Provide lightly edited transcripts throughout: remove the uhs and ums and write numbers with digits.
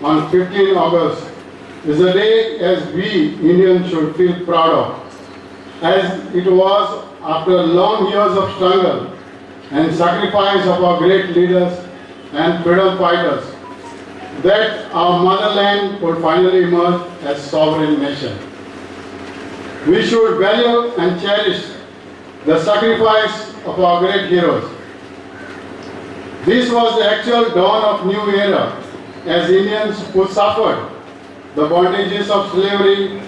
on 15 August is a day as we Indians should feel proud of, as it was after long years of struggle and sacrifice of our great leaders and freedom fighters that our motherland could finally emerge as sovereign nation. We should value and cherish the sacrifice of our great heroes. This was the actual dawn of new era, as Indians who suffered the bondages of slavery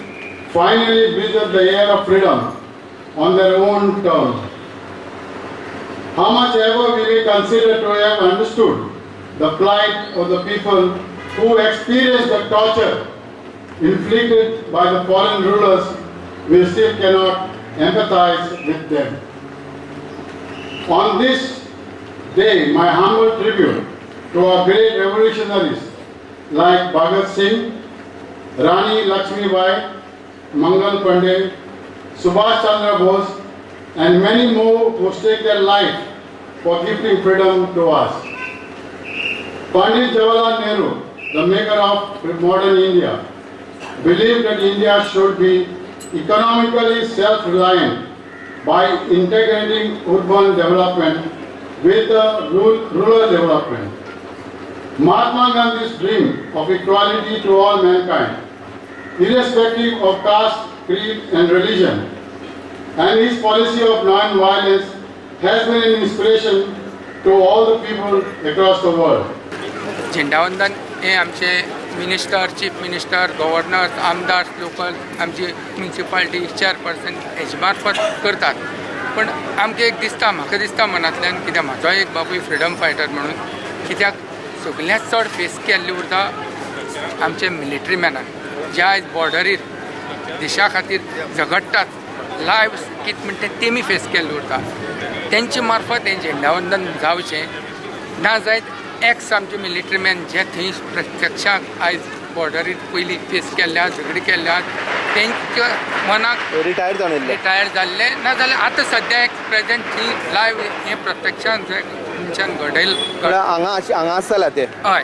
finally breathed the air of freedom on their own terms. How much ever we may consider to have understood the plight of the people who experienced the torture inflicted by the foreign rulers, we still cannot empathize with them. On this day, my humble tribute to our great revolutionaries like Bhagat Singh, Rani Lakshmi Bai, Mangal Pandey, Subhash Chandra Bose, and many more who staked their life for gifting freedom to us. Pandit Jawaharlal Nehru, the maker of modern India, believed that India should be economically self-reliant by integrating urban development with the rural development. Mahatma Gandhi's dream of equality to all mankind, irrespective of caste, creed and religion, and his policy of non-violence has been an inspiration to all the people across the world. झेंडावंदन हे आमचे minister, chief minister, governor's, आमदार, local आमची municipality chairperson हेजे मार्फत करतात. पण आमकां एक दिसता, म्हाका दिसता मनांतल्यान, कित्याक म्हाजो एक बापूय फ्रिडम फायटर म्हणून, कित्याक सगळ्यांत चड फेस केल्ले उरता आमचे मिलिटरी मॅनान, जे आयज बॉर्डरीर देशा खातीर झगडटात, लायव्ह कितें म्हणटा तेमी फेस केल्ले उरता. तेंचे मार्फत हें झेंडावंदन जावचें ना जायत एक्स आमचे मिलिटरी मॅन जे थंय प्रत्यक्षांत आयज बॉर्डरीर पयलीं फेस केल्ले आहा, झगडी केल्ले आहात, तेंच्या मनाक रिटायर जावन येयल्ले, रिटायर जाल्ले ना जाल्यार आतां सद्या एक प्रेजेंट थंय लायव्ह हें प्रत्यक्षांत मनशान घडयल हांगा हांगा आसता ते. हय,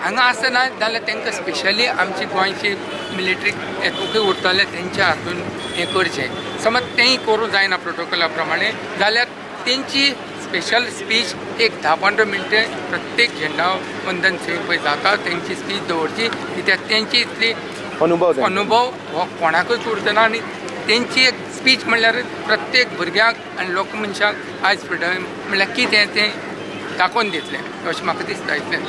हांगा आसना जाल्यार तांकां स्पेशली आमची गोंयची मिलिटरी हेतूकय उरतले तेंच्या हातून हें करचें. समज तेंय करूं जायना प्रोटोकॉला प्रमाणे जाल्यार तेंची स्पेशल स्पीच एक 10-15 मिनटां प्रत्येक झेंडा वंदन थंय पळय जाता तेंची स्पीच दवरची, कित्याक तेंची इतली अनुभव हो कोणाकूच उरतना आनी तेंची एक स्पीच म्हणल्यार प्रत्येक भुरग्यांक आनी लोक मनशांक आयज फ्रिडम म्हणल्यार कितें तें दाखोवन दितलें अशें म्हाका दिसता इतलें.